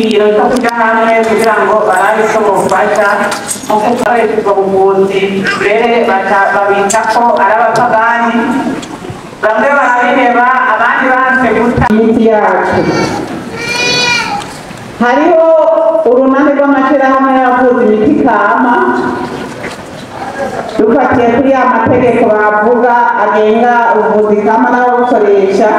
Icyiyumviro cyo kuja hamwe kugira ngo barabe icyo bofasha mu gukoresha ubwo buvuzi, mbere babita ko ari abapagani, bamwe barabiheba, abandi banse guta imiti yacu. Hariho urunani rw'amashyirahamwe y'abavuza imiti kama, dufatiye kuri ya mategeko bavuga agenga ubuvuzi kama n'ababukoresha.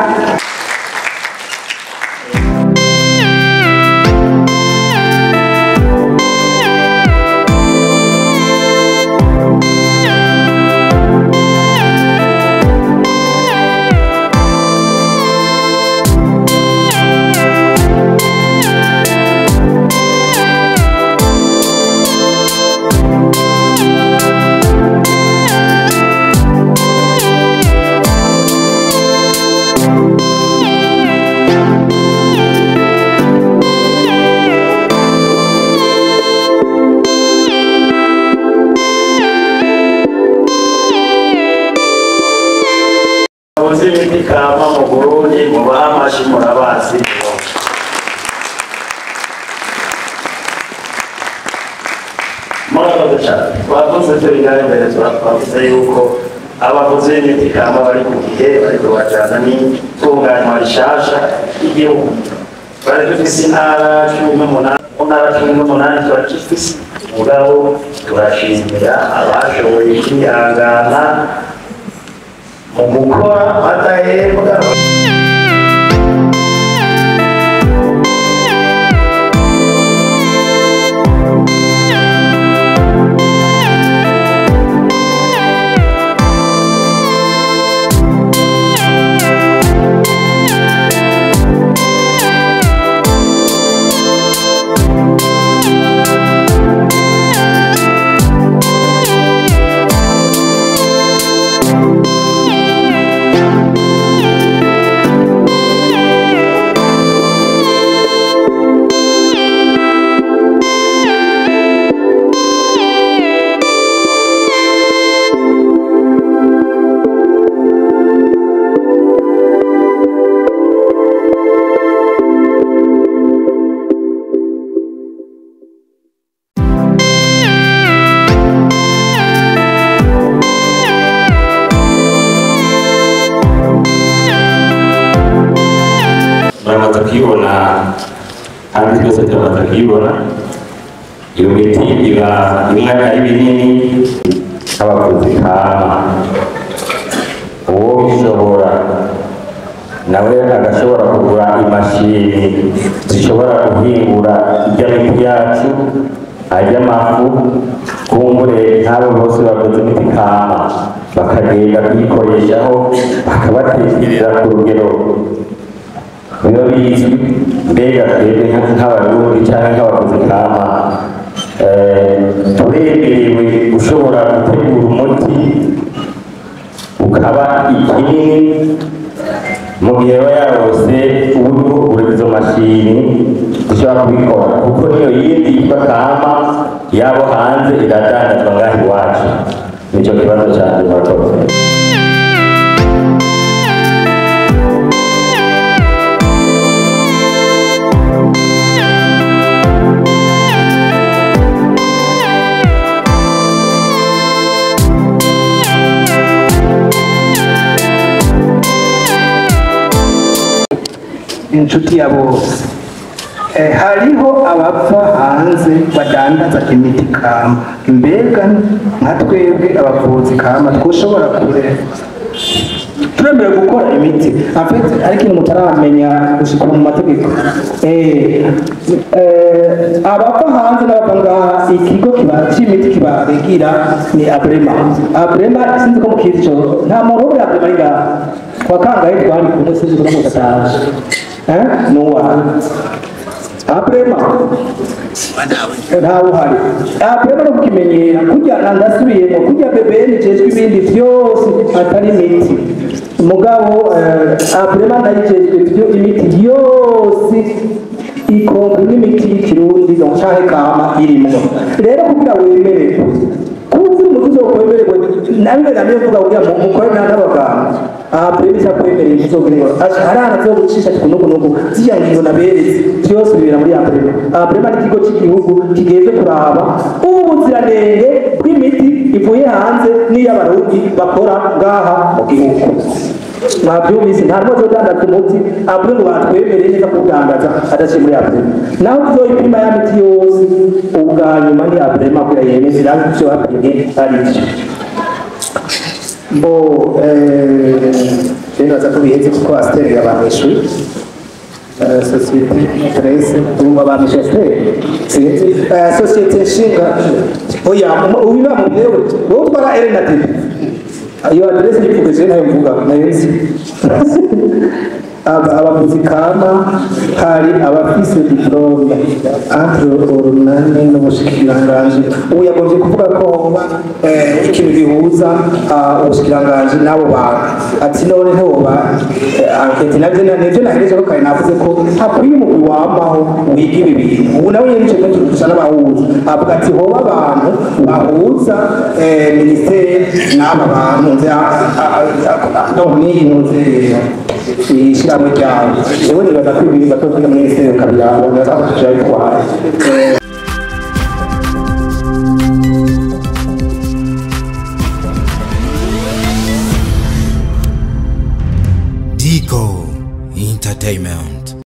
Imiti kama mu Burundi mubaha amashi murabazi. Murakoze cyane. Twavuze turi ngaho imbere, twavuze yuko abavuzi b'imiti kama bari ku gihe bariko bajana n'itunganywa rishasha ry'igihugu. Twari dufise intara 18, mu ntara 18 turacifise, mugabo turashimira abashoboye kwihangana mu gukora badahembwa. Baramaze kuyibona kandi twese turamaze kuyibona. Iyo miti iba imwe ari binini abavuzi kama, uwo bishobora nawe agashobora kugura imashini zishobora guhingura ijya miti yacu ajya amafu, kumbure nk'abo bose bavuze imiti kama bakagenda kuyikoreshaho bakabatekerera ku rugero biba bizwi. Mbega twebwe nk'abarundi cyangwa nk'abavuzi kama turemerewe gushobora gutegura umuti ukaba ikinini mu gihe aba yarose uburyo kugura izo mashini zishobora kubikora, kuko niyo yindi yitwa kama yabo hanze iradandazwa ngaho iwacu. Nicyo kibazo cyanjye, murakoze. Inshuti ya bose, hariho abapfa hanze badandaza imiti kama. Mbega nka twebwe abavuzi kama twoshobora kure turemerewe gukora imiti en fait, ariko ikintu mutaramenya gushika mu mategeko, abapfa hanze n'abapfa ngaha, ikigo kiba c'imiti kibaregira ni Abrema. Abrema sinzi ko mukizi ico, nta muntu wo muri Abrema ari ngaha. Kwa kangahe twari kumwe, sinzi ko mutataje nuwa Abrema ntawe uhari. Abrema no kukimenyera kurya, ndasubiyemo kurya BBN ijejwe ibindi vyose atari imiti, mugabo Abrema ndayijejwe ivyo imiti yose ikonka n'imiti y'ikirundi donc canke kama irimwo. Rero kugira wemererwe kuzi umuti uzokwemererwa, nabibe namye mvuga kugira mukore n'abaganga. APREMA itakwemereye ntuzogere harana zo gucisha kunuku nuku ziriya ngingo naberetse byose bibera muri APREMA. APREMA ni ikigo cy'igihugu kigeze kuraba ubuziranenge bw'imiti ivuye hanze n'iy'abarundi bakora ngaha mu gihugu. Mwabyumvise, nta n'umwe azodandaza umuti avuge ngo batwemereye neza kuwudandaza adaciye muri APREMA. Naho tuzoyipima ya miti yose, ubwa nyuma ni APREMA kugira yemeze irabe ivyo bapimye ari vyo. Bo rero ko biheze kuko Asiteri yabamwishuye sosiyete Terese urumva bamwishuye Asiteri sinzi sosiyete nshinga oya ubiba mu yewe wowe utwara R na T iyo aderese yivuge je nayo mvuga nayo nzi. Abavuzi kama hari abafise diplome entre urunani n'ubushikiranganji. Ubu yagombye kuvuga ko hoba ikintu gihuza ubushikiranganji n'abo bantu, ati none hoba anketi navyo nivyo nahereje ko kare navuze ko hakwiye umugwi wamaho wiga ibi bintu. Ubu nawe nyene nico kintu dusa n'abahuza, avuga ati hoba abantu bahuza minisiteri n'aba bantu nze donc n'iyi ntuze ishyirahamwe ryawe. Jewe nibaza ko ibi batozwiga muri minisiteri ukabiraba nibaza ko tujabitwaye. Dico Entertainment.